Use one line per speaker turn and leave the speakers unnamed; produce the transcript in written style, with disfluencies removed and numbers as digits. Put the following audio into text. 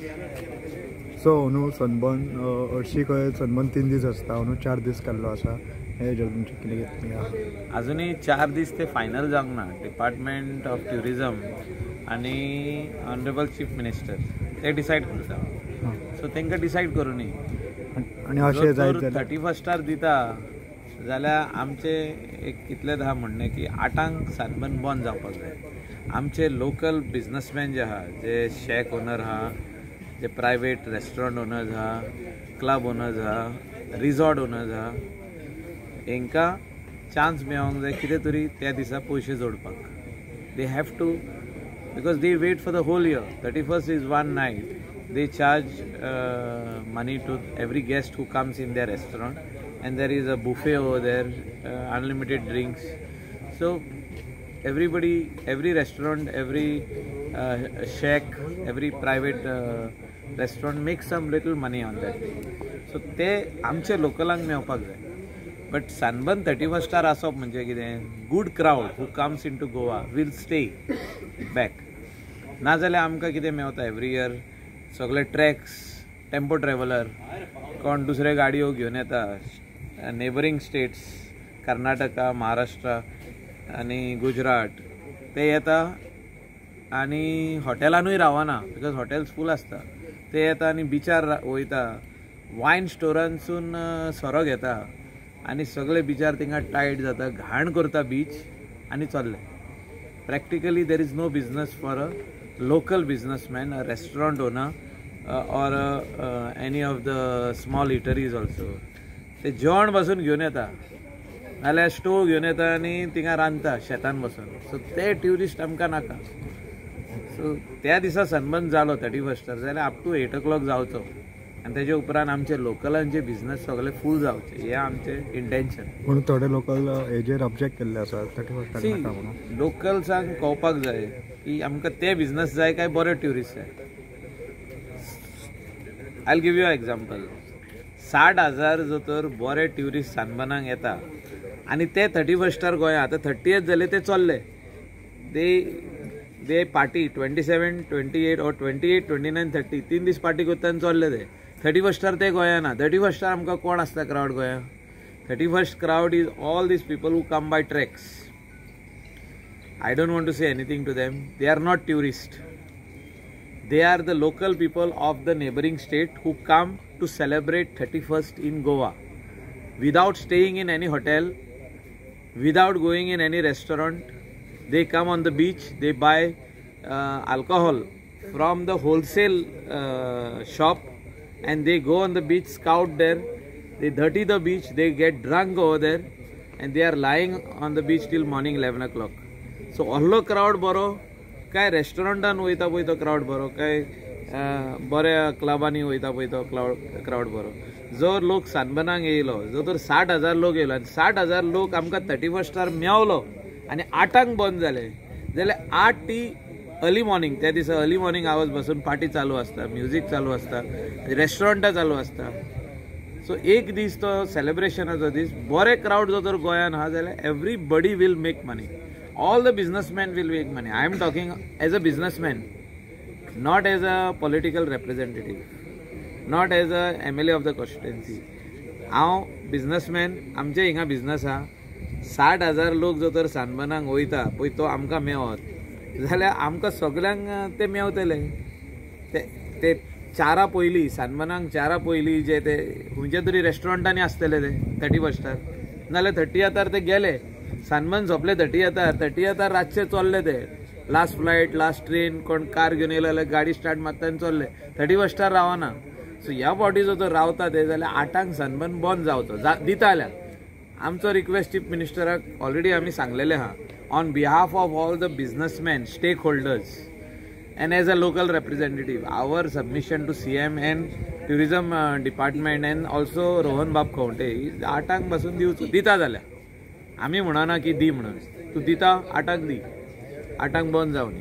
So अंदू sunburn हरशीं खंय सनबर्न 3 दीस आसता, अंदू 4 दीस केल्लो आसा, हेजेर तुमचें कितें आसा?
अजुनूय 4 दीस ते फायनल जावंक ना. डिपार्टमेंट ऑफ ट्युरिजम आनी ऑनरेबल चीफ मिनिस्टर ते डिसायड करता. सो तांकां डिसायड करूं न्ही.
आनी अशें जायत जाल्यार
31 दिता जाल्यार आमचें एक कितलें आहा म्हणणें की 8 सनबर्न बंद जावपाक जाय. आमचे लोकल बिजनसमॅन जे आहा, जे शॅक ओनर आहा, जे प्रायवेट रेस्टॉरंट ओनर्स आहा, क्लब ओनर्स आहा, रिजॉर्ट ओनर्स आहा, हांकां चान्स मेळोंक जाय कितें तरी त्या दिसा पयशे जोडपाक. They have to, because they wait for the whole year. 31st is one night. They charge money to every guest who comes in their restaurant, and there is a buffet over there, unlimited drinks. So everybody, every restaurant, every shack, every private restaurant makes some little money on that day. So ते आमचे लोकलांक मेळपाक जाय. But sunburn 31 आसप म्हणजे कितें, good crowd who comes in to Goa will stay back. नाजाल्यार आमकां कितें मेवता एवरी इयर, सगळे ट्रॅक्स, टेम्पो ट्रॅव्हलर, कोण दुसरे गाडयो घेवन येता नेबरींग स्टेट्स, कर्नाटका, महाराष्ट्र आनी गुजरात, ते येता आनी हॉटेलानूय रावना because hotels फूल आसता. ते येता आनी बिचार वयता, वायन स्टोरांसून सोरो घेता आनी सगळे बिचार थिंगा टायट जाता, घाण करता बीच आनी चल्ले. Practically there is no business for a local businessman, a restaurant owner or any of the small eateries also. ते जेवण बसून घेवन येता, नाल्यार स्टोव घेवन येता आनी थिंगा रांदता शेतान बसून. सो ते ट्युरिस्ट आमकां नाका. सो त्या दिसा सनबर्न जालो 31 जाल्यार अप टू 8 o'clock जावचो आनी तेजे उपरांत आमचे लोकलांचे बिजनस सगळे फूल जावचे, हें आमचें इंटेन्शन.
पूण थोडे लोकल हेजेर ऑब्जेक्ट केल्ले आसा 31 नाका म्हणून.
लोकल्सांक कळपाक जाय की आमकां ते बिजनस जाय काय बरे ट्युरिस्ट जाय. I will give you example. 60,000 जो तर बरे ट्युरिस्ट सनबर्नाक येता आनी ते 31 गोंया आतां 30 जाले ते चल्ले. They party 27, 28 or 28, 29, 30 3 दीस पार्टी करता आनी चल्ले ते. 31 ते गोंया ना. 31 आमकां कोण आसता क्रावड गोंया? 31 crowd is all these people who come by treks. I don't want to say anything to them. They are not tourist. They are the local people of the neighbouring state who come to celebrate 31st in Goa without staying in any hotel, without going in any restaurant. They come on the beach, they buy alcohol from the wholesale shop and they go on the beach, scout there, they dirty the beach, they get drunk over there and they are lying on the beach till morning 11 o'clock. So ohlo crowd boro काय रेस्टॉरंटान वयता पळय तो crowd बरो, काय बऱ्या क्लबांनी वयता पळय तो क्रावड बरो. जो लोक सनबर्नाक येयलो, जो तर 60,000 लोक येयलो आनी 60,000 लोक आमकां 31 मेवलो आनी 8 बंद जाले जाल्यार 8 टी अर्ली मॉर्निंग, त्या दिसा अर्ली मॉर्निंग आवर्स बसून पार्टी चालू आसता, म्युजीक चालू आसता, रेस्टॉरंटां चालू आसता. सो एक दीस तो सेलिब्रेशनाचो दीस. बरे क्रावड जो तर गोंयान आहा जाल्यार everybody will make money, all the businessmen will make money. I am talking as a businessman, not as a political representative, not as a MLA of the constituency. हांव बिजनसमॅन, आमचे हिंगा बिजनस आहा. 60,000 लोक जो तर सनबर्नाक वयता पळय तो आमकां मेवत जाल्यार आमकां सगल्यांक ते मेवतले. ते 4 पयलीं सनबर्नाक 4 पयलीं जे ते खंयच्या तरी रेस्टॉरंटांनी आसतले ते 31, नाजाल्यार 30 ते गेले. सनबर्न सोंपले 30, 30 रातचे चल्ले ते. लास्ट फ्लायट, लास्ट ट्रेन, कोण कार घेवन येयलो जाल्यार गाडी स्टार्ट मारता आनी चल्ले. 31 रावना. सो ह्या फावटी जो तर रावता ते जाल्यार 8 सनबर्न बंद जावचो दिता जाल्यार. आमचो रिक्वेस्ट चीफ मिनिस्टराक ऑलरेडी आमी सांगलेलें आहा, on behalf of all the businessman, stakeholders and as a local representative, our submission to CM and tourism department and also Rohan Bab Khaunte, 8 बसून दिवचो दिता जाल्यार. आमी म्हणना की दी म्हणून, तूं दिता 8 दी, 8 बंद जावनी.